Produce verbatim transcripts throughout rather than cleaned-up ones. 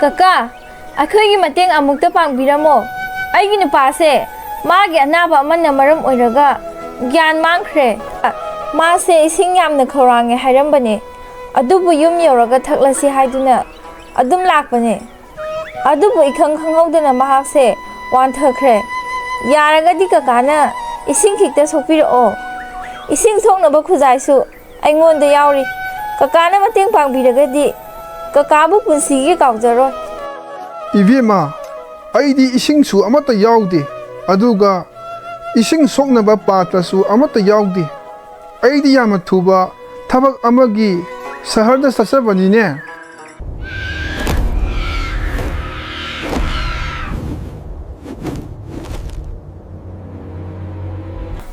ꯀꯀꯥ, ꯑꯩꯈꯣꯏꯒꯤ ꯃꯇꯦꯡ ꯑꯃꯨꯛꯇ ꯄꯥꯡꯕꯤꯔꯝꯃꯣ꯫ ꯑꯩꯒꯤ ꯅꯨꯄꯥꯁꯦ ꯃꯥꯒꯤ ꯑꯅꯥꯕ ꯑꯃꯅ ꯃꯔꯝ ꯑꯣꯏꯔꯒ ꯒ꯭ꯌꯥꯟ ꯃꯥꯡꯈ꯭ꯔꯦ꯫ ꯃꯥꯁꯦ ꯏꯁꯤꯡ ꯌꯥꯝꯅ ꯈꯧꯔꯥꯡꯉꯦ ꯍꯥꯏꯔꯝꯕꯅꯦ, ꯑꯗꯨꯕꯨ ꯌꯨꯝ ꯌꯧꯔꯒ ꯊꯛꯂꯁꯤ ꯍꯥꯏꯗꯨꯅ ꯑꯗꯨꯝ ꯂꯥꯛꯄꯅꯦ꯫ ꯑꯗꯨꯕꯨ ꯏꯈꯪ ꯈꯪꯍꯧꯗꯅ ꯃꯍꯥꯛꯁꯦ ꯋꯥꯟꯊꯈ꯭ꯔꯦ꯫ ꯌꯥꯔꯒꯗꯤ ꯀꯀꯥꯅ ꯏꯁꯤꯡ ꯈꯤꯛꯇ ꯁꯣꯛꯄꯤꯔꯛꯑꯣ꯫ ꯏꯁꯤꯡ ꯁꯣꯛꯅꯕ ꯈꯨꯖꯥꯏꯁꯨ ꯑꯩꯉꯣꯟꯗ ꯌꯥꯎꯔꯤ꯫ ꯀꯀꯥꯅ ꯃꯇꯦꯡ ꯄꯥꯡꯕꯤꯔꯒꯗꯤ ꯀꯀꯥꯕꯨ ꯄꯨꯟꯁꯤꯒꯤ ꯀꯥꯎꯖꯔꯣꯏ꯫ ꯏꯕꯦꯝꯃ, ꯑꯩꯗꯤ ꯏꯁꯤꯡꯁꯨ ꯑꯃꯠꯇ ꯌꯥꯎꯗꯦ, ꯑꯗꯨꯒ ꯏꯁꯤꯡ ꯁꯣꯛꯅꯕ ꯄꯥꯇ꯭ꯔꯁꯨ ꯑꯃꯠꯇ ꯌꯥꯎꯗꯦ꯫ ꯑꯩꯗꯤ ꯌꯥꯝꯅ ꯊꯨꯕ ꯊꯕꯛ ꯑꯃꯒꯤ ꯁꯍꯔꯗ ꯆꯠꯆꯕꯅꯤꯅꯦ꯫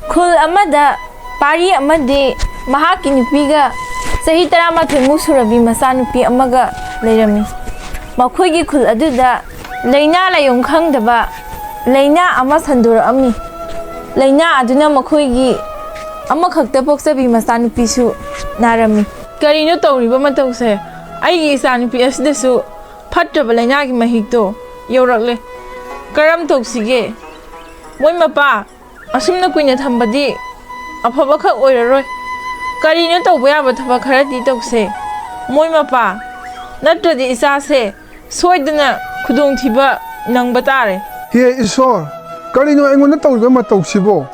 ꯈꯨꯜ ꯑꯃꯗ ꯄꯥꯔꯤ ꯑꯃꯗꯤ ꯃꯍꯥꯛꯀꯤ ꯅꯨꯄꯤꯒ ꯆꯍꯤ ꯇꯔꯥꯃꯥꯊꯣꯏꯃꯨꯛ ꯁꯨꯔꯕꯤ ꯃꯆꯥꯅꯨꯄꯤ ꯑꯃꯒ ꯂꯩꯔꯝꯃꯤ꯫ ꯃꯈꯣꯏꯒꯤ ꯈꯨꯜ ꯑꯗꯨꯗ ꯂꯥꯏꯅꯥ ꯂꯥꯏꯌꯣꯡ ꯈꯪꯗꯕ ꯂꯥꯏꯅꯥ ꯑꯃ ꯁꯟꯗꯣꯔꯛꯑꯝꯃꯤ꯫ ꯂꯥꯏꯅꯥ ꯑꯗꯨꯅ ꯃꯈꯣꯏꯒꯤ ꯑꯃꯈꯛꯇ ꯄꯣꯛꯆꯕꯤ ꯃꯆꯥꯅꯨꯄꯤꯁꯨ ꯅꯥꯔꯝꯃꯤ꯫ ꯀꯔꯤꯅꯣ ꯇꯧꯔꯤꯕ ꯃꯇꯧꯁꯦ? ꯑꯩꯒꯤ ꯏꯆꯥꯅꯨꯄꯤ ꯑꯁꯤꯗꯁꯨ ꯐꯠꯇ꯭ꯔꯕ ꯂꯥꯏꯅꯥꯒꯤ ꯃꯍꯤꯛꯇꯣ ꯌꯧꯔꯛꯂꯦ꯫ ꯀꯔꯝ ꯇꯧꯁꯤꯒꯦ? ꯃꯣꯏ ꯃꯄꯥ, ꯑꯁꯨꯝꯅ ꯀꯨꯏꯅ ꯊꯝꯕꯗꯤ ꯑꯐꯕꯈꯛ ꯑꯣꯏꯔꯔꯣꯏ꯫ ꯀꯔꯤꯅꯣ ꯇꯧꯕ ꯌꯥꯕ ꯊꯕꯛ ꯈꯔꯗꯤ ꯇꯧꯁꯦ꯫ ꯃꯣꯏ ꯃꯄꯥ, ꯅꯠꯇ꯭ꯔꯗꯤ ꯏꯆꯥꯁꯦ ꯁꯣꯏꯗꯅ ꯈꯨꯗꯣꯡꯊꯤꯕ ꯅꯪꯕ ꯇꯥꯔꯦ꯫ ꯍꯦ ꯏꯁꯣꯔ, ꯀꯔꯤꯅꯣ ꯑꯩꯉꯣꯟꯗ ꯇꯧꯔꯤꯕ ꯃꯇꯧꯁꯤꯕꯣ?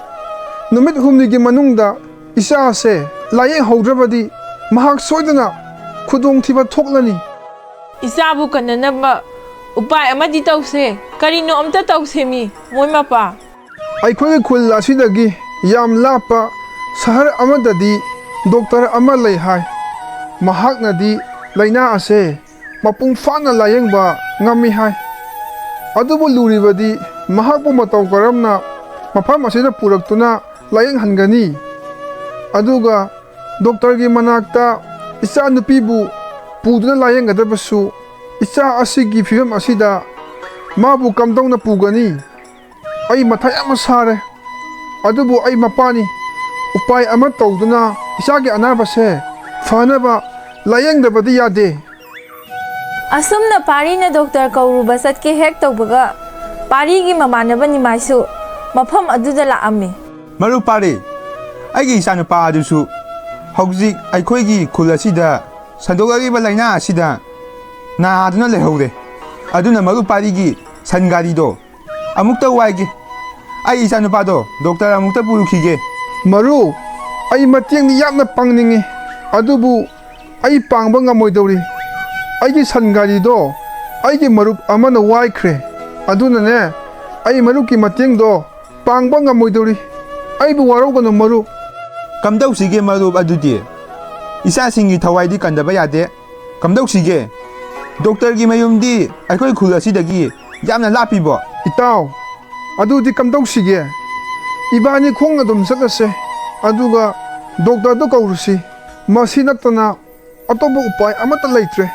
ꯅꯨꯃꯤꯠ ꯍꯨꯝꯅꯤꯒꯤ ꯃꯅꯨꯡꯗ ꯏꯆꯥꯁꯦ ꯂꯥꯌꯦꯡꯍꯧꯗ꯭ꯔꯕꯗꯤ ꯃꯍꯥꯛ ꯁꯣꯏꯗꯅ ꯈꯨꯗꯣꯡꯊꯤꯕ ꯊꯣꯛꯂꯅꯤ꯫ ꯏꯆꯥꯕꯨ ꯀꯟꯅꯅꯕ ꯎꯄꯥꯏ ꯑꯃꯗꯤ ꯇꯧꯁꯦ꯫ ꯀꯔꯤꯅꯣ ꯑꯝꯇ ꯇꯧꯁꯦꯃꯤ, ꯃꯣꯏ ꯃꯄꯥ꯫ ꯑꯩꯈꯣꯏꯒꯤ ꯈꯨꯜ ꯑꯁꯤꯗꯒꯤ ꯌꯥꯝ ꯂꯥꯞꯄ ꯁꯍꯔ ꯑꯃꯗꯗꯤ ꯗꯣꯛꯇꯔ ꯑꯃ ꯂꯩ ꯍꯥꯏ꯫ ꯃꯍꯥꯛꯅꯗꯤ ꯂꯥꯏꯅꯥ ꯑꯁꯦ ꯃꯄꯨꯡ ꯐꯥꯅ ꯂꯥꯌꯦꯡꯕ ꯉꯝꯃꯤ ꯍꯥꯏ꯫ ꯑꯗꯨꯕꯨ ꯂꯨꯔꯤꯕꯗꯤ ꯃꯍꯥꯛꯄꯨ ꯃꯇꯧ ꯀꯔꯝꯅ ꯃꯐꯝ ꯑꯁꯤꯗ ꯄꯨꯔꯛꯇꯨꯅ ꯂꯥꯌꯦꯡꯍꯟꯒꯅꯤ? ꯑꯗꯨꯒ ꯗꯣꯛꯇꯔꯒꯤ ꯃꯅꯥꯛꯇ ꯏꯆꯥ ꯅꯨꯄꯤꯕꯨ ꯄꯨꯗꯨꯅ ꯂꯥꯌꯦꯡꯒꯗꯕꯁꯨ, ꯏꯆꯥ ꯑꯁꯤꯒꯤ ꯐꯤꯕꯝ ꯑꯁꯤꯗ ꯃꯥꯕꯨ ꯀꯝꯗꯧꯅ ꯄꯨꯒꯅꯤ? ꯑꯩ ꯃꯊꯥ ꯌꯥꯝꯅ ꯁꯥꯔꯦ꯫ ꯑꯗꯨꯕꯨ ꯑꯩ ꯃꯄꯥꯅꯤ꯫ ꯎꯄꯥꯏ ꯑꯃ ꯇꯧꯗꯨꯅ ꯏꯆꯥꯒꯤ ꯑꯅꯥꯕꯁꯦ ꯐꯅꯕ ꯂꯥꯌꯦꯡꯗꯕꯗꯤ ꯌꯥꯗꯦ꯫ ꯑꯁꯨꯝꯅ ꯄꯥꯔꯤꯅ ꯗꯣꯛꯇꯔ ꯀꯧꯔꯨꯕ ꯆꯠꯀꯦ ꯍꯦꯛ ꯇꯧꯕꯒ, ꯄꯥꯔꯤꯒꯤ ꯃꯃꯥꯟꯅꯕ ꯅꯤꯃꯥꯏꯁꯨ ꯃꯐꯝ ꯑꯗꯨꯗ ꯂꯥꯛꯑꯝꯃꯤ꯫ ꯃꯔꯨꯞ ꯄꯥꯔꯤ, ꯑꯩꯒꯤ ꯏꯆꯥꯅꯨꯄꯥ ꯑꯗꯨꯁꯨ ꯍꯧꯖꯤꯛ ꯑꯩꯈꯣꯏꯒꯤ ꯈꯨꯜ ꯑꯁꯤꯗ ꯁꯟꯗꯣꯛꯂꯛꯂꯤꯕ ꯂꯥꯏꯅꯥ ꯑꯁꯤꯗ ꯅꯥꯗꯨꯅ ꯂꯩꯍꯧꯔꯦ꯫ ꯑꯗꯨꯅ ꯃꯔꯨꯞ ꯄꯥꯔꯤꯒꯤ ꯁꯟ ꯒꯥꯔꯤꯗꯣ ꯑꯃꯨꯛꯇ ꯋꯥꯏꯒꯦ꯫ ꯑꯩ ꯏꯆꯥꯅꯨꯄꯥꯗꯣ ꯗꯣꯛꯇꯔ ꯑꯃꯨꯛꯇ ꯄꯨꯔꯨꯈꯤꯒꯦ꯫ ꯃꯔꯨꯞ, ꯑꯩ ꯃꯇꯦꯡꯗꯤ ꯌꯥꯝꯅ ꯄꯥꯡꯅꯤꯡꯉꯤ, ꯑꯗꯨꯕꯨ ꯑꯩ ꯄꯥꯡꯕ ꯉꯝꯃꯣꯏꯗꯧꯔꯤ꯫ ꯑꯩꯒꯤ ꯁꯟ ꯒꯥꯔꯤꯗꯣ ꯑꯩꯒꯤ ꯃꯔꯨꯞ ꯑꯃꯅ ꯋꯥꯏꯈ꯭ꯔꯦ꯫ ꯑꯗꯨꯅꯅꯦ, ꯑꯩ ꯃꯔꯨꯞꯀꯤ ꯃꯇꯦꯡꯗꯣ ꯄꯥꯡꯕ ꯉꯝꯃꯣꯏꯗꯧꯔꯤ꯫ ꯑꯩꯕꯨ ꯋꯥꯔꯧꯒꯅꯨ ꯃꯔꯨꯞ꯫ ꯀꯝꯗꯧꯁꯤꯒꯦ ꯃꯔꯨꯞ ꯑꯗꯨꯗꯤ? ꯏꯆꯥꯁꯤꯡꯒꯤ ꯊꯋꯥꯏꯗꯤ ꯀꯟꯗꯕ ꯌꯥꯗꯦ꯫ ꯀꯝꯗꯧꯁꯤꯒꯦ? ꯗꯣꯛꯇꯔꯒꯤ ꯃꯌꯨꯝꯗꯤ ꯑꯩꯈꯣꯏ ꯈꯨꯜ ꯑꯁꯤꯗꯒꯤ ꯌꯥꯝꯅ ꯂꯥꯞꯄꯤꯕꯣ? ꯏꯇꯥꯎ, ꯑꯗꯨꯗꯤ ꯀꯝꯗꯧꯁꯤꯒꯦ? ꯏꯕꯥꯅꯤ ꯈꯣꯡꯅ ꯑꯗꯨꯝ ꯆꯠꯂꯁꯦ, ꯑꯗꯨꯒ ꯗꯣꯛꯇꯔꯗꯨ ꯀꯧꯔꯨꯁꯤ꯫ ꯃꯁꯤ ꯅꯠꯇꯅ ꯑꯇꯣꯞꯄ ꯎꯄꯥꯏ ꯑꯃꯠꯇ ꯂꯩꯇ꯭ꯔꯦ꯫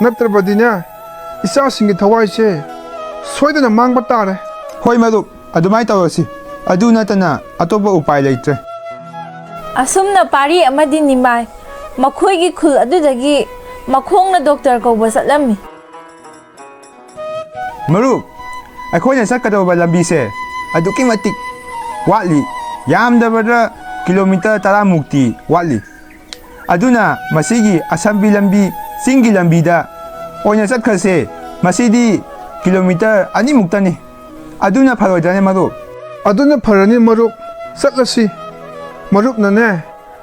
ꯅꯠꯇ꯭ꯔꯕꯗꯤꯅꯦ, ꯏꯆꯥꯁꯤꯡꯒꯤ ꯊꯋꯥꯏꯁꯦ ꯁꯣꯏꯗꯅ ꯃꯥꯡꯕ ꯇꯥꯔꯦ꯫ ꯍꯣꯏ ꯃꯔꯨꯞ, ꯑꯗꯨꯃꯥꯏꯅ ꯇꯧꯔꯁꯤ꯫ ꯑꯗꯨ ꯅꯠꯇꯅ ꯑꯇꯣꯞꯄ ꯎꯄꯥꯏ ꯂꯩꯇ꯭ꯔꯦ꯫ ꯑꯁꯨꯝꯅ ꯄꯥꯔꯤ ꯑꯃꯗꯤ ꯅꯤꯃꯥꯏ ꯃꯈꯣꯏꯒꯤ ꯈꯨꯜ ꯑꯗꯨꯗꯒꯤ ꯃꯈꯣꯡꯅ ꯗꯣꯛꯇꯔ ꯀꯧꯕ ꯆꯠꯂꯝꯃꯤ꯫ ꯃꯔꯨꯞ, ꯑꯩꯈꯣꯏꯅ ꯆꯠꯀꯗꯧꯕ ꯂꯝꯕꯤꯁꯦ ꯑꯗꯨꯛꯀꯤ ꯃꯇꯤꯛ ꯋꯥꯠꯂꯤ꯫ ꯌꯥꯝꯗꯕꯗ ꯀꯤꯂꯣꯃꯤꯇꯔ ꯇꯔꯥꯃꯨꯛꯇꯤ ꯋꯥꯠꯂꯤ꯫ ꯑꯗꯨꯅ ꯃꯁꯤꯒꯤ ꯑꯁꯝꯕꯤ ꯂꯝꯕꯤ, ꯆꯤꯡꯒꯤ ꯂꯝꯕꯤꯗ ꯑꯣꯏꯅ ꯆꯠꯈ꯭ꯔꯁꯦ꯫ ꯃꯁꯤꯗꯤ ꯀꯤꯂꯣꯃꯤꯇꯔ ꯑꯅꯤꯃꯨꯛꯇꯅꯤ꯫ ꯑꯗꯨꯅ ꯐꯔꯣꯏꯗ꯭ꯔꯅꯦ ꯃꯔꯨꯞ? ꯑꯗꯨꯅ ꯐꯔꯅꯤ ꯃꯔꯨꯞ, ꯆꯠꯂꯁꯤ꯫ ꯃꯔꯨꯞꯅꯅꯦ,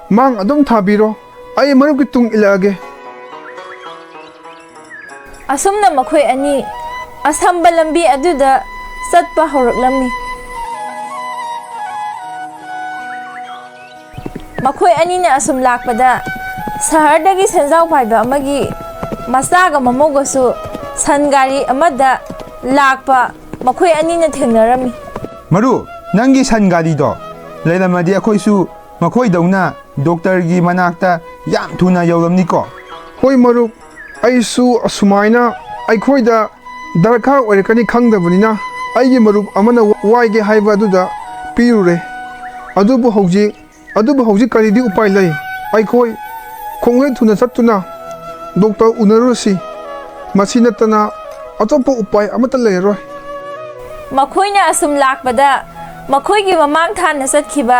ꯃꯥꯡ ꯑꯗꯨꯝ ꯊꯥꯕꯤꯔꯣ, ꯑꯩ ꯃꯔꯨꯞꯀꯤ ꯇꯨꯡ ꯏꯜꯂꯛꯑꯒꯦ꯫ ꯑꯁꯨꯝꯅ ꯃꯈꯣꯏ ꯑꯅꯤ ꯑꯁꯝꯕ ꯂꯝꯕꯤ ꯑꯗꯨꯗ ꯆꯠꯄ ꯍꯧꯔꯛꯂꯝꯃꯤ꯫ ꯃꯈꯣꯏ ꯑꯅꯤꯅ ꯑꯁꯨꯝ ꯂꯥꯛꯄꯗ, ꯁꯍꯔꯗꯒꯤ ꯁꯦꯟꯖꯥꯎ ꯄꯥꯏꯕ ꯑꯃꯒꯤ ꯃꯆꯥꯒ ꯃꯃꯧꯒꯁꯨ ꯁꯟ ꯒꯥꯔꯤ ꯑꯃꯗ ꯂꯥꯛꯄ ꯃꯈꯣꯏ ꯑꯅꯤꯅ ꯊꯦꯡꯅꯔꯝꯃꯤ꯫ ꯃꯔꯨꯞ, ꯅꯪꯒꯤ ꯁꯟ ꯒꯥꯔꯤꯗꯣ ꯂꯩꯔꯝꯃꯗꯤ ꯑꯩꯈꯣꯏꯁꯨ ꯃꯈꯣꯏꯗꯧꯅ ꯗꯣꯛꯇꯔꯒꯤ ꯃꯅꯥꯛꯇ ꯌꯥꯝ ꯊꯨꯅ ꯌꯧꯔꯝꯅꯤꯀꯣ꯫ ꯍꯣꯏ ꯃꯔꯨꯞ, ꯑꯩꯁꯨ ꯑꯁꯨꯃꯥꯏꯅ ꯑꯩꯈꯣꯏꯗ ꯗꯔꯀꯥꯔ ꯑꯣꯏꯔꯛꯀꯅꯤ ꯈꯪꯗꯕꯅꯤꯅ ꯑꯩꯒꯤ ꯃꯔꯨꯞ ꯑꯃꯅ ꯋꯥꯏꯒꯦ ꯍꯥꯏꯕ ꯑꯗꯨꯗ ꯄꯤꯔꯨꯔꯦ꯫ ꯑꯗꯨꯕꯨ ꯍꯧꯖꯤꯛ, ꯑꯗꯨꯕꯨ ꯍꯧꯖꯤꯛ ꯀꯔꯤꯗꯤ ꯎꯄꯥꯏ ꯂꯩ? ꯑꯩꯈꯣꯏ ꯈꯣꯡꯂꯣꯏ ꯊꯨꯅ ꯆꯠꯇꯨꯅ ꯗꯣꯛꯇꯔ ꯎꯅꯔꯨꯔꯁꯤ꯫ ꯃꯁꯤ ꯅꯠꯇꯅ ꯑꯇꯣꯞꯄ ꯎꯄꯥꯏ ꯑꯃꯠꯇ ꯂꯩꯔꯔꯣꯏ꯫ ꯃꯈꯣꯏꯅ ꯑꯁꯨꯝ ꯂꯥꯛꯄꯗ ꯃꯈꯣꯏꯒꯤ ꯃꯃꯥꯡ ꯊꯥꯅ ꯆꯠꯈꯤꯕ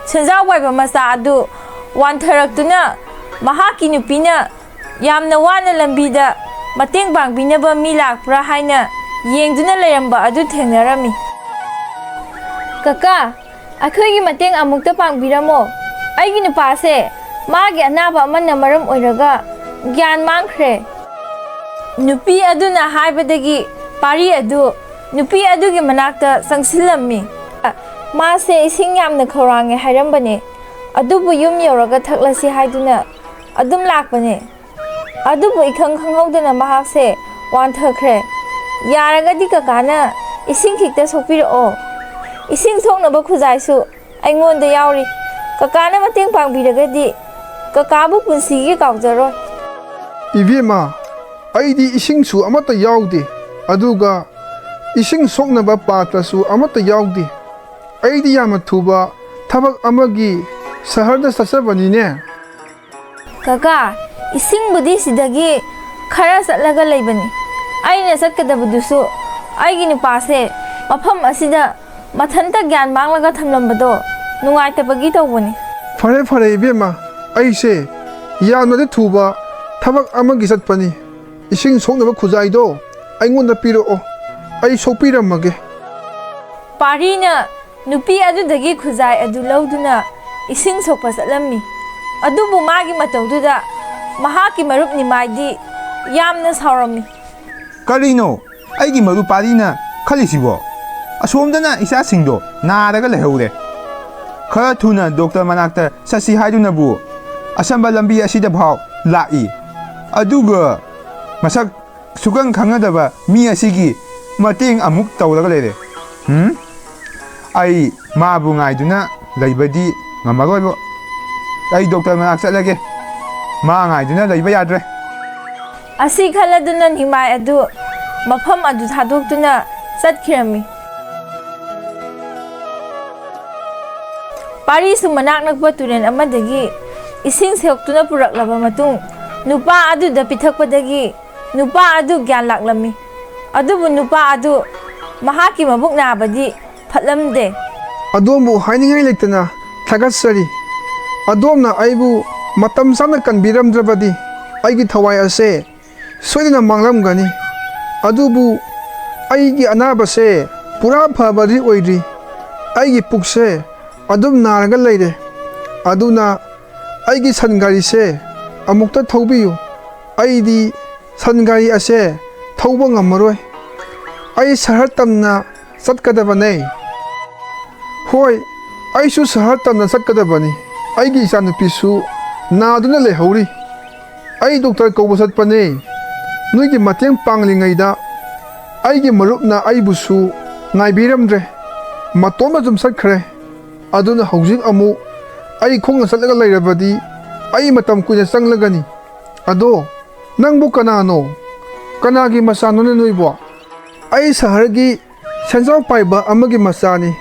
ꯁꯦꯟꯖꯥꯎ ꯄꯥꯏꯕ ꯃꯆꯥ ꯑꯗꯨ ꯋꯥꯟꯊꯔꯛꯇꯨꯅ ꯃꯍꯥꯛꯀꯤ ꯅꯨꯄꯤꯅ ꯌꯥꯝꯅ ꯋꯥꯅ ꯂꯝꯕꯤꯗ ꯃꯇꯦꯡ ꯄꯥꯡꯕꯤꯅꯕ ꯃꯤ ꯂꯥꯛꯄ꯭ꯔꯥ ꯍꯥꯏꯅ ꯌꯦꯡꯗꯨꯅ ꯂꯩꯔꯝꯕ ꯑꯗꯨ ꯊꯦꯡꯅꯔꯝꯃꯤ꯫ "ꯀꯀꯥ, ꯑꯩꯈꯣꯏꯒꯤ ꯃꯇꯦꯡ ꯑꯃꯨꯛꯇ ꯄꯥꯡꯕꯤꯔꯝꯃꯣ꯫ ꯑꯩꯒꯤ ꯅꯨꯄꯥꯁꯦ ꯃꯥꯒꯤ ꯑꯅꯥꯕ ꯑꯃꯅ ꯃꯔꯝ ꯑꯣꯏꯔꯒ ꯒ꯭ꯌꯥꯟ ꯃꯥꯡꯈ꯭ꯔꯦ꯫" ꯅꯨꯄꯤ ꯑꯗꯨꯅ ꯍꯥꯏꯕꯗꯒꯤ ꯄꯥꯔꯤ ꯑꯗꯨ ꯅꯨꯄꯤ ꯑꯗꯨꯒꯤ ꯃꯅꯥꯛꯇ ꯆꯪꯁꯤꯜꯂꯝꯃꯤ꯫ "ꯃꯥꯁꯦ ꯏꯁꯤꯡ ꯌꯥꯝꯅ ꯈꯧꯔꯥꯡꯉꯦ ꯍꯥꯏꯔꯝꯕꯅꯦ, ꯑꯗꯨꯕꯨ ꯌꯨꯝ ꯌꯧꯔꯒ ꯊꯛꯂꯁꯤ ꯍꯥꯏꯗꯨꯅ ꯑꯗꯨꯝ ꯂꯥꯛꯄꯅꯦ꯫ ꯑꯗꯨꯕꯨ ꯏꯈꯪ ꯈꯪꯍꯧꯗꯅ ꯃꯍꯥꯛꯁꯦ ꯋꯥꯟꯊꯈ꯭ꯔꯦ꯫ ꯌꯥꯔꯒꯗꯤ ꯀꯀꯥꯅ ꯏꯁꯤꯡ ꯈꯤꯛꯇ ꯁꯣꯛꯄꯤꯔꯛꯑꯣ꯫ ꯏꯁꯤꯡ ꯁꯣꯛꯅꯕ ꯈꯨꯖꯥꯏꯁꯨ ꯑꯩꯉꯣꯟꯗ ꯌꯥꯎꯔꯤ꯫ ꯀꯀꯥꯅ ꯃꯇꯦꯡ ꯄꯥꯡꯕꯤꯔꯒꯗꯤ ꯀꯀꯥꯕꯨ ꯄꯨꯟꯁꯤꯒꯤ ꯀꯥꯎꯖꯔꯣꯏ꯫" "ꯏꯕꯦꯝꯃ, ꯑꯩꯗꯤ ꯏꯁꯤꯡꯁꯨ ꯑꯃꯠꯇ ꯌꯥꯎꯗꯦ, ꯑꯗꯨꯒ ꯏꯁꯤꯡ ꯁꯣꯛꯅꯕ ꯄꯥꯇ꯭ꯔꯁꯨ ꯑꯃꯠꯇ ꯌꯥꯎꯗꯦ꯫ ꯑꯩꯗꯤ ꯌꯥꯝꯅ ꯊꯨꯕ ꯊꯕꯛ ꯑꯃꯒꯤ ꯁꯍꯔꯗ ꯆꯠꯆꯕꯅꯤꯅꯦ꯫" "ꯀꯀꯥ, ꯏꯁꯤꯡꯕꯨꯗꯤ ꯁꯤꯗꯒꯤ ꯈꯔ ꯆꯠꯂꯒ ꯂꯩꯕꯅꯤ꯫ ꯑꯩꯅ ꯆꯠꯀꯗꯕꯗꯨꯁꯨ ꯑꯩꯒꯤ ꯅꯨꯄꯥꯁꯦ ꯃꯐꯝ ꯑꯁꯤꯗ ꯃꯊꯟꯇ ꯒ꯭ꯌꯥꯟ ꯃꯥꯡꯂꯒ ꯊꯝꯂꯝꯕꯗꯣ ꯅꯨꯡꯉꯥꯏꯇꯕꯒꯤ ꯇꯧꯕꯅꯤ꯫" "ꯐꯔꯦ, ꯐꯔꯦ ꯏꯕꯦꯝꯃ, ꯑꯩꯁꯦ ꯌꯥꯝꯅꯗꯤ ꯊꯨꯕ ꯊꯕꯛ ꯑꯃꯒꯤ ꯆꯠꯄꯅꯤ꯫ ꯏꯁꯤꯡ ꯁꯣꯛꯅꯕ ꯈꯨꯖꯥꯏꯗꯣ ꯑꯩꯉꯣꯟꯗ ꯄꯤꯔꯛꯑꯣ, ꯑꯩ ꯁꯣꯛꯄꯤꯔꯝꯃꯒꯦ꯫" ꯄꯥꯔꯤꯅ ꯅꯨꯄꯤ ꯑꯗꯨꯗꯒꯤ ꯈꯨꯖꯥꯏ ꯑꯗꯨ ꯂꯧꯗꯨꯅ ꯏꯁꯤꯡ ꯁꯣꯛꯄ ꯆꯠꯂꯝꯃꯤ꯫ ꯑꯗꯨꯕꯨ ꯃꯥꯒꯤ ꯃꯇꯧꯗꯨꯗ ꯃꯍꯥꯛꯀꯤ ꯃꯔꯨꯞ ꯅꯤꯃꯥꯏꯗꯤ ꯌꯥꯝꯅ ꯁꯥꯎꯔꯝꯃꯤ꯫ "ꯀꯔꯤꯅꯣ ꯑꯩꯒꯤ ꯃꯔꯨꯞ ꯄꯥꯔꯤꯅ ꯈꯜꯂꯤꯁꯤꯕꯣ? ꯑꯁꯣꯝꯗꯅ ꯏꯆꯥꯁꯤꯡꯗꯣ ꯅꯥꯔꯒ ꯂꯩꯍꯧꯔꯦ꯫ ꯈꯔ ꯊꯨꯅ ꯗꯣꯛꯇꯔ ꯃꯅꯥꯛꯇ ꯆꯠꯁꯤ ꯍꯥꯏꯗꯨꯅꯕꯨ ꯑꯁꯝꯕ ꯂꯝꯕꯤ ꯑꯁꯤꯗ ꯐꯥꯎ ꯂꯥꯛꯏ꯫ ꯑꯗꯨꯒ ꯃꯁꯛ ꯁꯨꯈꯪ ꯈꯪꯅꯗꯕ ꯃꯤ ꯑꯁꯤꯒꯤ ꯃꯇꯦꯡ ꯑꯃꯨꯛ ꯇꯧꯔꯒ ꯂꯩꯔꯦ꯫ ꯍꯨꯝ? ꯑꯩ ꯃꯥꯕꯨ ꯉꯥꯏꯗꯨꯅ ꯂꯩꯕꯗꯤ ꯉꯝꯃꯔꯣꯏꯕꯣ꯫ ꯑꯩ ꯗꯣꯛꯇꯔ ꯃꯅꯥꯛ ꯆꯠꯂꯒꯦ꯫ ꯃꯥ ꯉꯥꯏꯗꯨꯅ ꯂꯩꯕ ꯌꯥꯗ꯭ꯔꯦ꯫" ꯑꯁꯤ ꯈꯜꯂꯗꯨꯅ ꯅꯤꯃꯥꯏ ꯑꯗꯨ ꯃꯐꯝ ꯑꯗꯨ ꯊꯥꯗꯣꯛꯇꯨꯅ ꯆꯠꯈꯤꯔꯝꯃꯤ꯫ ꯄꯥꯔꯤꯁꯨ ꯃꯅꯥꯛ ꯅꯛꯄ ꯇꯨꯔꯦꯜ ꯑꯃꯗꯒꯤ ꯏꯁꯤꯡ ꯁꯣꯛꯇꯨꯅ ꯄꯨꯔꯛꯂꯕ ꯃꯇꯨꯡ, ꯅꯨꯄꯥ ꯑꯗꯨꯗ ꯄꯤꯊꯛꯄꯗꯒꯤ ꯅꯨꯄꯥ ꯑꯗꯨ ꯒ꯭ꯌꯥꯟ ꯂꯥꯛꯂꯝꯃꯤ꯫ ꯑꯗꯨꯕꯨ ꯅꯨꯄꯥ ꯑꯗꯨ ꯃꯍꯥꯛꯀꯤ ꯃꯕꯨꯛ ꯅꯥꯕꯗꯤ ꯐꯠꯂꯝꯗꯦ꯫ ꯑꯗꯣꯝꯕꯨ ꯍꯥꯏꯅꯤꯡꯉꯥꯏ ꯂꯩꯇꯅ ꯊꯥꯒꯠꯆꯔꯤ꯫ ꯑꯗꯣꯝꯅ ꯑꯩꯕꯨ ꯃꯇꯝ ꯆꯥꯅ ꯀꯟꯕꯤꯔꯝꯗ꯭ꯔꯕꯗꯤ ꯑꯩꯒꯤ ꯊꯋꯥꯏ ꯑꯁꯦ ꯁꯣꯏꯗꯅ ꯃꯥꯡꯂꯝꯒꯅꯤ꯫ ꯑꯗꯨꯕꯨ ꯑꯩꯒꯤ ꯑꯅꯥꯕꯁꯦ ꯄꯨꯔꯥ ꯐꯕꯗꯤ ꯑꯣꯏꯗ꯭ꯔꯤ꯫ ꯑꯩꯒꯤ ꯄꯨꯛꯁꯦ ꯑꯗꯨꯝ ꯅꯥꯔꯒ ꯂꯩꯔꯦ꯫ ꯑꯗꯨꯅ ꯑꯩꯒꯤ ꯁꯟ ꯒꯥꯔꯤꯁꯦ ꯑꯃꯨꯛꯇ ꯊꯧꯕꯤꯌꯨ꯫ ꯑꯩꯗꯤ ꯁꯟ ꯒꯥꯔꯤ ꯑꯁꯦ ꯊꯧꯕ ꯉꯝꯃꯔꯣꯏ꯫ ꯑꯩ ꯁꯍꯔ ꯇꯝꯅ ꯆꯠꯀꯗꯕꯅꯦ꯫ ꯍꯣꯏ, ꯑꯩꯁꯨ ꯁꯍꯔ ꯇꯝꯅ ꯆꯠꯀꯗꯕꯅꯤ꯫ ꯑꯩꯒꯤ ꯏꯆꯥꯅꯨꯄꯤꯁꯨ ꯅꯥꯗꯨꯅ ꯂꯩꯍꯧꯔꯤ꯫ ꯑꯩ ꯗꯣꯛꯇꯔ ꯀꯧꯕ ꯆꯠꯄꯅꯦ꯫ ꯅꯣꯏꯒꯤ ꯃꯇꯦꯡ ꯄꯥꯡꯂꯤꯉꯩꯗ ꯑꯩꯒꯤ ꯃꯔꯨꯞꯅ ꯑꯩꯕꯨꯁꯨ ꯉꯥꯏꯕꯤꯔꯝꯗ꯭ꯔꯦ꯫ ꯃꯇꯣꯝꯇ ꯑꯗꯨꯝ ꯆꯠꯈ꯭ꯔꯦ꯫ ꯑꯗꯨꯅ ꯍꯧꯖꯤꯛ ꯑꯃꯨꯛ ꯑꯩ ꯈꯣꯡꯅ ꯆꯠꯂꯒ ꯂꯩꯔꯕꯗꯤ ꯑꯩ ꯃꯇꯝ ꯀꯨꯏꯅ ꯆꯪꯂꯒꯅꯤ꯫ ꯑꯗꯣ ꯅꯪꯕꯨ ꯀꯅꯥꯅꯣ? ꯀꯅꯥꯒꯤ ꯃꯆꯥꯅꯣꯅꯦ ꯅꯣꯏꯕꯣ? ꯑꯩ ꯁꯍꯔꯒꯤ ꯁꯦꯟꯖꯥꯎ ꯄꯥꯏꯕ ꯑꯃꯒꯤ ꯃꯆꯥꯅꯤ꯫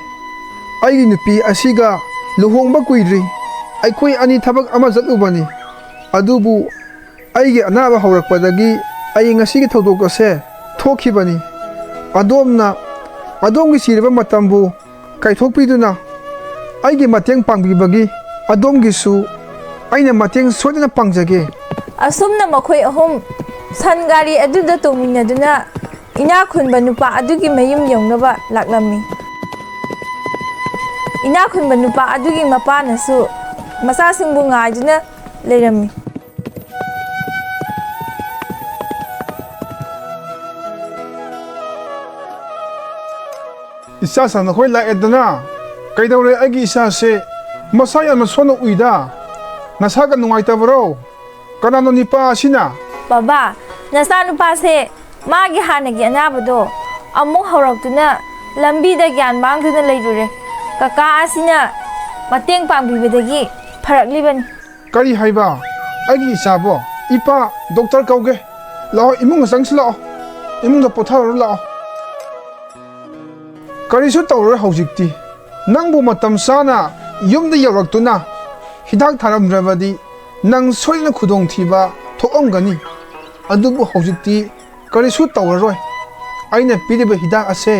ꯑꯩꯒꯤ ꯅꯨꯄꯤ ꯑꯁꯤꯒ ꯂꯨꯍꯣꯡꯕ ꯀꯨꯏꯗ꯭ꯔꯤ꯫ ꯑꯩꯈꯣꯏ ꯑꯅꯤ ꯊꯕꯛ ꯑꯃ ꯆꯠꯂꯨꯕꯅꯤ꯫ ꯑꯗꯨꯕꯨ ꯑꯩꯒꯤ ꯑꯅꯥꯕ ꯍꯧꯔꯛꯄꯗꯒꯤ ꯑꯩ ꯉꯁꯤꯒꯤ ꯊꯧꯗꯣꯛ ꯑꯁꯦ ꯊꯣꯛꯈꯤꯕꯅꯤ꯫ ꯑꯗꯣꯝꯅ ꯑꯗꯣꯝꯒꯤ ꯆꯤꯔꯕ ꯃꯇꯝꯕꯨ ꯀꯥꯏꯊꯣꯛꯄꯤꯗꯨꯅ ꯑꯩꯒꯤ ꯃꯇꯦꯡ ꯄꯥꯡꯕꯤꯕꯒꯤ ꯑꯗꯣꯝꯒꯤꯁꯨ ꯑꯩꯅ ꯃꯇꯦꯡ ꯁꯣꯏꯗꯅ ꯄꯥꯡꯖꯒꯦ꯫ ꯑꯁꯨꯝꯅ ꯃꯈꯣꯏ ꯑꯍꯨꯝ ꯁꯟ ꯒꯥꯔꯤ ꯑꯗꯨꯗ ꯇꯣꯡꯃꯤꯟꯅꯗꯨꯅ ꯏꯅꯥꯛ ꯈꯨꯟꯕ ꯅꯨꯄꯥ ꯑꯗꯨꯒꯤ ꯃꯌꯨꯝ ꯌꯧꯅꯕ ꯂꯥꯛꯂꯝꯃꯤ꯫ ꯏꯅꯥꯛ ꯈꯨꯟꯕ ꯅꯨꯄꯥ ꯑꯗꯨꯒꯤ ꯃꯄꯥꯅꯁꯨ ꯃꯆꯥꯁꯤꯡꯕꯨ ꯉꯥꯏꯗꯨꯅ ꯂꯩꯔꯝꯃꯤ꯫ ꯏꯆꯥ ꯁꯥ ꯅꯈꯣꯏ ꯂꯥꯛꯑꯦꯗꯅ꯫ ꯀꯩꯗꯧꯔꯦ ꯑꯩꯒꯤ ꯏꯆꯥꯁꯦ? ꯃꯁꯥ ꯌꯥꯝꯅ ꯁꯣꯟꯅ ꯎꯏꯗ꯫ ꯅꯁꯥꯒ ꯅꯨꯡꯉꯥꯏꯇꯕꯔꯣ? ꯀꯅꯥꯅꯣ ꯅꯤꯄꯥ ꯑꯁꯤꯅ? ꯕꯕꯥ, ꯅꯆꯥꯅꯨꯄꯥꯁꯦ ꯃꯥꯒꯤ ꯍꯥꯟꯅꯒꯤ ꯑꯅꯥꯕꯗꯣ ꯑꯃꯨꯛ ꯍꯧꯔꯛꯇꯨꯅ ꯂꯝꯕꯤꯗ ꯒ꯭ꯌꯥꯟ ꯃꯥꯡꯗꯨꯅ ꯂꯩꯔꯨꯔꯦ꯫ ꯀꯀꯥ ꯑꯁꯤꯅ ꯃꯇꯦꯡ ꯄꯥꯡꯕꯤꯕꯗꯒꯤ ꯐꯔꯛꯂꯤꯕꯅꯤ꯫ ꯀꯔꯤ ꯍꯥꯏꯕ? ꯑꯩꯒꯤ ꯏꯆꯥꯕꯣ? ꯏꯄꯥ, ꯗꯣꯛꯇꯔ ꯀꯧꯒꯦ꯫ ꯂꯥꯛꯑꯣ, ꯏꯃꯨꯡꯗ ꯆꯪꯁꯤ ꯂꯥꯛꯑꯣ꯫ ꯏꯃꯨꯡꯗ ꯄꯣꯊꯥꯔꯨꯔꯣ ꯂꯥꯛꯑꯣ꯫ ꯀꯔꯤꯁꯨ ꯇꯧꯔꯣꯏ ꯍꯧꯖꯤꯛꯇꯤ꯫ ꯅꯪꯕꯨ ꯃꯇꯝ ꯆꯥꯅ ꯌꯨꯝꯗ ꯌꯧꯔꯛꯇꯨꯅ ꯍꯤꯗꯥꯛ ꯊꯥꯔꯝꯗ꯭ꯔꯕꯗꯤ ꯅꯪ ꯁꯣꯏꯗꯅ ꯈꯨꯗꯣꯡꯊꯤꯕ ꯊꯣꯛꯑꯝꯒꯅꯤ꯫ ꯑꯗꯨꯕꯨ ꯍꯧꯖꯤꯛꯇꯤ ꯀꯔꯤꯁꯨ ꯇꯧꯔꯔꯣꯏ꯫ ꯑꯩꯅ ꯄꯤꯔꯤꯕ ꯍꯤꯗꯥꯛ ꯑꯁꯦ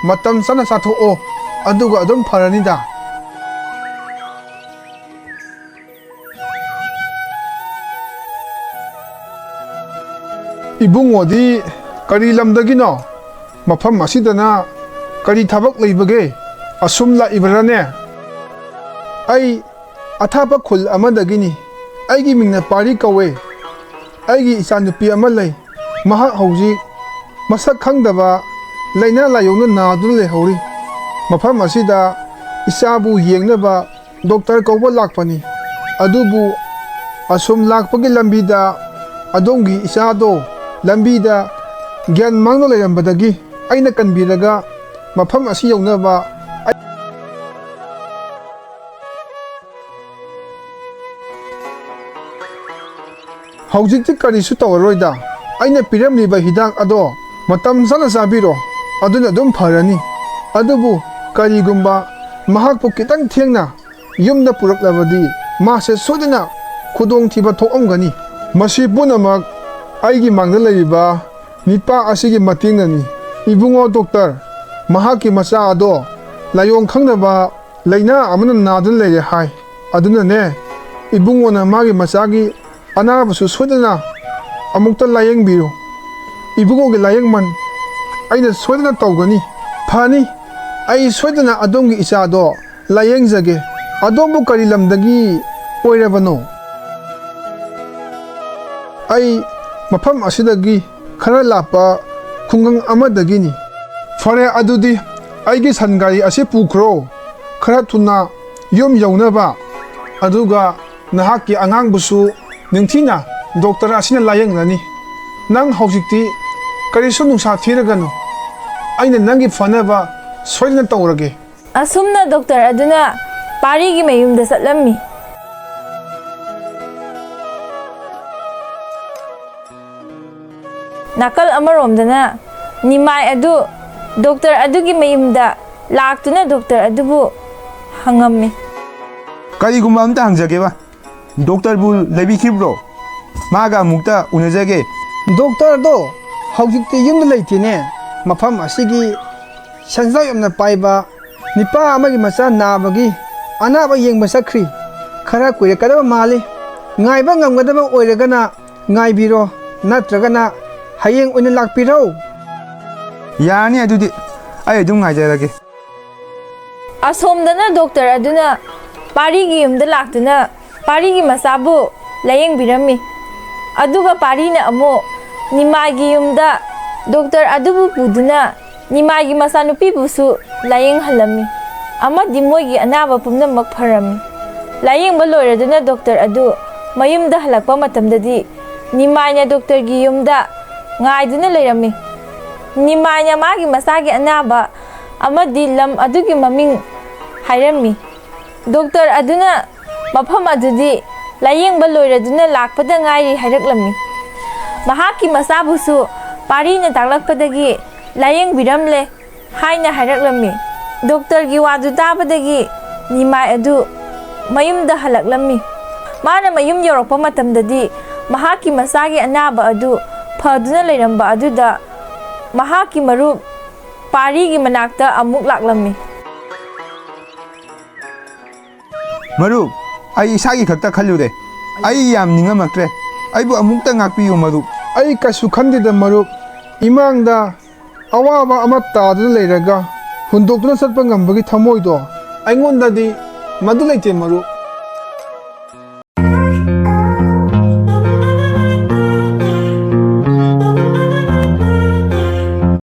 ꯃꯇꯝ ꯆꯥꯅ ꯆꯥꯊꯣꯛꯑꯣ, ꯑꯗꯨꯒ ꯑꯗꯨꯝ ꯐꯔꯅꯤꯗ꯫ ꯏꯕꯨꯡꯉꯣꯗꯤ ꯀꯔꯤ ꯂꯝꯗꯒꯤꯅꯣ? ꯃꯐꯝ ꯑꯁꯤꯗꯅ ꯀꯔꯤ ꯊꯕꯛ ꯂꯩꯕꯒꯦ? ꯑꯁꯨꯝ ꯂꯥꯛꯏꯕꯔꯅꯦ? ꯑꯩ ꯑꯊꯥꯞꯄ ꯈꯨꯜ ꯑꯃꯗꯒꯤꯅꯤ꯫ ꯑꯩꯒꯤ ꯃꯤꯡꯅ ꯄꯥꯔꯤ ꯀꯧꯋꯦ꯫ ꯑꯩꯒꯤ ꯏꯆꯥꯅꯨꯄꯤ ꯑꯃ ꯂꯩ꯫ ꯃꯍꯥꯛ ꯍꯧꯖꯤꯛ ꯃꯁꯛ ꯈꯪꯗꯕ ꯂꯥꯏꯅꯥ ꯂꯥꯏꯌꯣꯡꯅ ꯅꯥꯗꯨꯅ ꯂꯩꯍꯧꯔꯤ꯫ ꯃꯐꯝ ꯑꯁꯤꯗ ꯏꯆꯥꯕꯨ ꯌꯦꯡꯅꯕ ꯗꯣꯛꯇꯔ ꯀꯧꯕ ꯂꯥꯛꯄꯅꯤ꯫ ꯑꯗꯨꯕꯨ ꯑꯁꯨꯝ ꯂꯥꯛꯄꯒꯤ ꯂꯝꯕꯤꯗ ꯑꯗꯣꯝꯒꯤ ꯏꯆꯥꯗꯣ ꯂꯝꯕꯤꯗ ꯒ꯭ꯌꯥꯟ ꯃꯥꯡꯗꯨꯅ ꯂꯩꯔꯝꯕꯗꯒꯤ ꯑꯩꯅ ꯀꯟꯕꯤꯔꯒ ꯃꯐꯝ ꯑꯁꯤ ꯌꯧꯅꯕ ꯑꯩ-, ꯍꯧꯖꯤꯛꯇꯤ ꯀꯔꯤꯁꯨ ꯇꯧꯔꯔꯣꯏꯗ꯫ ꯑꯩꯅ ꯄꯤꯔꯝꯂꯤꯕ ꯍꯤꯗꯥꯛ ꯑꯗꯣ ꯃꯇꯝ ꯆꯥꯅ ꯆꯥꯕꯤꯔꯣ, ꯑꯗꯨꯅ ꯑꯗꯨꯝ ꯐꯔꯅꯤ꯫ ꯑꯗꯨꯕꯨ ꯀꯔꯤꯒꯨꯝꯕ ꯃꯍꯥꯛꯄꯨ ꯈꯤꯇꯪ ꯊꯦꯡꯅ ꯌꯨꯝꯗ ꯄꯨꯔꯛꯂꯕꯗꯤ ꯃꯥꯁꯦ ꯁꯣꯏꯗꯅ ꯈꯨꯗꯣꯡꯊꯤꯕ ꯊꯣꯛꯑꯝꯒꯅꯤ꯫ ꯃꯁꯤ ꯄꯨꯝꯅꯃꯛ ꯑꯩꯒꯤ ꯃꯥꯡꯗ ꯂꯩꯔꯤꯕ ꯅꯤꯄꯥ ꯑꯁꯤꯒꯤ ꯃꯇꯦꯡꯅꯅꯤ꯫ ꯏꯕꯨꯡꯉꯣ ꯗꯣꯛꯇꯔ, ꯃꯍꯥꯛꯀꯤ ꯃꯆꯥ ꯑꯗꯣ ꯂꯥꯏꯑꯣꯡ ꯈꯪꯗꯕ ꯂꯥꯏꯅꯥ ꯑꯃꯅ ꯅꯥꯗꯨꯅ ꯂꯩꯔꯦ ꯍꯥꯏ꯫ ꯑꯗꯨꯅꯅꯦ, ꯏꯕꯨꯡꯉꯣꯅ ꯃꯥꯒꯤ ꯃꯆꯥꯒꯤ ꯑꯅꯥꯕꯁꯨ ꯁꯣꯏꯗꯅ ꯑꯃꯨꯛꯇ ꯂꯥꯌꯦꯡꯕꯤꯌꯨ꯫ ꯏꯕꯨꯡꯉꯣꯒꯤ ꯂꯥꯌꯦꯡꯃꯟ ꯑꯩꯅ ꯁꯣꯏꯗꯅ ꯇꯧꯒꯅꯤ꯫ ꯐꯅꯤ, ꯑꯩ ꯁꯣꯏꯗꯅ ꯑꯗꯣꯝꯒꯤ ꯏꯆꯥꯗꯣ ꯂꯥꯌꯦꯡꯖꯒꯦ꯫ ꯑꯗꯣꯝꯕꯨ ꯀꯔꯤ ꯂꯝꯗꯒꯤ ꯑꯣꯏꯔꯕꯅꯣ? ꯑꯩ ꯃꯐꯝ ꯑꯁꯤꯗꯒꯤ ꯈꯔ ꯂꯥꯞꯄ ꯈꯨꯡꯒꯪ ꯑꯃꯗꯒꯤꯅꯤ꯫ ꯐꯔꯦ, ꯑꯗꯨꯗꯤ ꯑꯩꯒꯤ ꯁꯟ ꯒꯥꯔꯤ ꯑꯁꯤ ꯄꯨꯈ꯭ꯔꯣ, ꯈꯔ ꯊꯨꯅ ꯌꯨꯝ ꯌꯧꯅꯕ꯫ ꯑꯗꯨꯒ ꯅꯍꯥꯛꯀꯤ ꯑꯉꯥꯡꯕꯨꯁꯨ ꯅꯤꯡꯊꯤꯅ ꯗꯣꯛꯇꯔ ꯑꯁꯤꯅ ꯂꯥꯌꯦꯡꯂꯅꯤ꯫ ꯅꯪ ꯍꯧꯖꯤꯛꯇꯤ ꯀꯔꯤꯁꯨ ꯅꯨꯡꯁꯥ ꯊꯤꯔꯒꯅꯨ꯫ ꯑꯩꯅ ꯅꯪꯒꯤ ꯐꯅꯕ ꯁꯣꯏꯗꯅ ꯇꯧꯔꯒꯦ꯫ ꯑꯁꯨꯝꯅ ꯗꯣꯛꯇꯔ ꯑꯗꯨꯅ ꯄꯥꯔꯤꯒꯤ ꯃꯌꯨꯝꯗ ꯆꯠꯂꯝꯃꯤ꯫ ꯅꯥꯀꯜ ꯑꯃꯔꯣꯝꯗꯅ ꯅꯤꯃꯥꯏ ꯑꯗꯨ ꯗꯣꯛꯇꯔ ꯑꯗꯨꯒꯤ ꯃꯌꯨꯝꯗ ꯂꯥꯛꯇꯨꯅ ꯗꯣꯛꯇꯔ ꯑꯗꯨꯕꯨ ꯍꯪꯉꯝꯃꯤ꯫ ꯀꯔꯤꯒꯨꯝꯕ ꯑꯝꯇ ꯍꯪꯖꯒꯦꯕ, ꯗꯣꯛꯇꯔꯕꯨ ꯂꯩꯕꯤꯈꯤꯕ꯭ꯔꯣ? ꯃꯥꯒ ꯑꯃꯨꯛꯇ ꯎꯅꯖꯒꯦ꯫ ꯗꯣꯛꯇꯔꯗꯣ ꯍꯧꯖꯤꯛꯇꯤ ꯌꯨꯝꯗ ꯂꯩꯇꯦꯅꯦ꯫ ꯃꯐꯝ ꯑꯁꯤꯒꯤ ꯁꯦꯟꯖꯥ ꯌꯥꯝꯅ ꯄꯥꯏꯕ ꯅꯤꯄꯥ ꯑꯃꯒꯤ ꯃꯆꯥ ꯅꯥꯕꯒꯤ ꯑꯅꯥꯕ ꯌꯦꯡꯕ ꯆꯠꯈ꯭ꯔꯤ꯫ ꯈꯔ ꯀꯨꯏꯔꯛꯀꯗꯕ ꯃꯥꯜꯂꯤ꯫ ꯉꯥꯏꯕ ꯉꯝꯒꯗꯕ ꯑꯣꯏꯔꯒꯅ ꯉꯥꯏꯕꯤꯔꯣ, ꯅꯠꯇ꯭ꯔꯒꯅ ꯍꯌꯦꯡ ꯑꯣꯏꯅ ꯂꯥꯛꯄꯤꯔꯣ꯫ ꯌꯥꯔꯅꯤ, ꯑꯗꯨꯗꯤ ꯑꯩ ꯑꯗꯨꯝ ꯉꯥꯏꯖꯔꯒꯦ꯫ ꯑꯁꯣꯝꯗꯅ ꯗꯣꯛꯇꯔ ꯑꯗꯨꯅ ꯄꯥꯔꯤꯒꯤ ꯌꯨꯝꯗ ꯂꯥꯛꯇꯨꯅ ꯄꯥꯔꯤꯒꯤ ꯃꯆꯥꯕꯨ ꯂꯥꯌꯦꯡꯕꯤꯔꯝꯃꯤ꯫ ꯑꯗꯨꯒ ꯄꯥꯔꯤꯅ ꯑꯃꯨꯛ ꯅꯤꯃꯥꯏꯒꯤ ꯌꯨꯝꯗ ꯗꯣꯛꯇꯔ ꯑꯗꯨꯕꯨ ꯄꯨꯗꯨꯅ ꯅꯤꯃꯥꯏꯒꯤ ꯃꯆꯥꯅꯨꯄꯤꯕꯨꯁꯨ ꯂꯥꯌꯦꯡꯍꯜꯂꯝꯃꯤ꯫ ꯑꯃꯗꯤ ꯃꯣꯏꯒꯤ ꯑꯅꯥꯕ ꯄꯨꯝꯅꯃꯛ ꯐꯔꯝꯃꯤ꯫ ꯂꯥꯌꯦꯡꯕ ꯂꯣꯏꯔꯗꯨꯅ ꯗꯣꯛꯇꯔ ꯑꯗꯨ ꯃꯌꯨꯝꯗ ꯍꯜꯂꯛꯄ ꯃꯇꯝꯗꯗꯤ ꯅꯤꯃꯥꯏꯅ ꯗꯣꯛꯇꯔꯒꯤ ꯌꯨꯝꯗ ꯉꯥꯏꯗꯨꯅ ꯂꯩꯔꯝꯃꯤ꯫ ꯅꯤꯃꯥꯏꯅ ꯃꯥꯒꯤ ꯃꯆꯥꯒꯤ ꯑꯅꯥꯕ ꯑꯃꯗꯤ ꯂꯝ ꯑꯗꯨꯒꯤ ꯃꯃꯤꯡ ꯍꯥꯏꯔꯝꯃꯤ꯫ ꯗꯣꯛꯇꯔ ꯑꯗꯨꯅ ꯃꯐꯝ ꯑꯗꯨꯗꯤ ꯂꯥꯌꯦꯡꯕ ꯂꯣꯏꯔꯗꯨꯅ ꯂꯥꯛꯄꯗ ꯉꯥꯏꯔꯤ ꯍꯥꯏꯔꯛꯂꯝꯃꯤ꯫ ꯃꯍꯥꯛꯀꯤ ꯃꯆꯥꯕꯨꯁꯨ ꯄꯥꯔꯤꯅ ꯇꯥꯛꯂꯛꯄꯗꯒꯤ ꯂꯥꯌꯦꯡꯕꯤꯔꯝꯂꯦ ꯍꯥꯏꯅ ꯍꯥꯏꯔꯛꯂꯝꯃꯤ꯫ ꯗꯣꯛꯇꯔꯒꯤ ꯋꯥꯗꯨ ꯇꯥꯕꯗꯒꯤ ꯅꯤꯃꯥꯏ ꯑꯗꯨ ꯃꯌꯨꯝꯗ ꯍꯜꯂꯛꯂꯝꯃꯤ꯫ ꯃꯥꯅ ꯃꯌꯨꯝ ꯌꯧꯔꯛꯄ ꯃꯇꯝꯗꯗꯤ ꯃꯍꯥꯛꯀꯤ ꯃꯆꯥꯒꯤ ꯑꯅꯥꯕ ꯑꯗꯨ ꯐꯗꯨꯅ ꯂꯩꯔꯝꯕ ꯑꯗꯨꯗ ꯃꯍꯥꯛꯀꯤ ꯃꯔꯨꯞ ꯄꯥꯔꯤꯒꯤ ꯃꯅꯥꯛꯇ ꯑꯃꯨꯛ ꯂꯥꯛꯂꯝꯃꯤ꯫ ꯃꯔꯨꯞ, ꯑꯩ ꯏꯁꯥꯒꯤ ꯈꯛꯇ ꯈꯜꯂꯨꯔꯦ꯫ ꯑꯩ ꯌꯥꯝ ꯅꯤꯡꯉꯝꯃꯛꯇ꯭ꯔꯦ꯫ ꯑꯩꯕꯨ ꯑꯃꯨꯛꯇ ꯉꯥꯛꯄꯤꯌꯨ, ꯃꯔꯨꯞ꯫ ꯑꯩ ꯀꯩꯁꯨ ꯈꯟꯗꯦꯗ, ꯃꯔꯨꯞ꯫ ꯏꯃꯥꯡꯗ ꯑꯋꯥꯕ ꯑꯃ ꯇꯥꯗꯨꯅ ꯂꯩꯔꯒ ꯍꯨꯟꯗꯣꯛꯇꯨꯅ ꯆꯠꯄ ꯉꯝꯕꯒꯤ ꯊꯃꯣꯏꯗꯣ ꯑꯩꯉꯣꯟꯗꯗꯤ ꯃꯗꯨ ꯂꯩꯇꯦ, ꯃꯔꯨꯞ꯫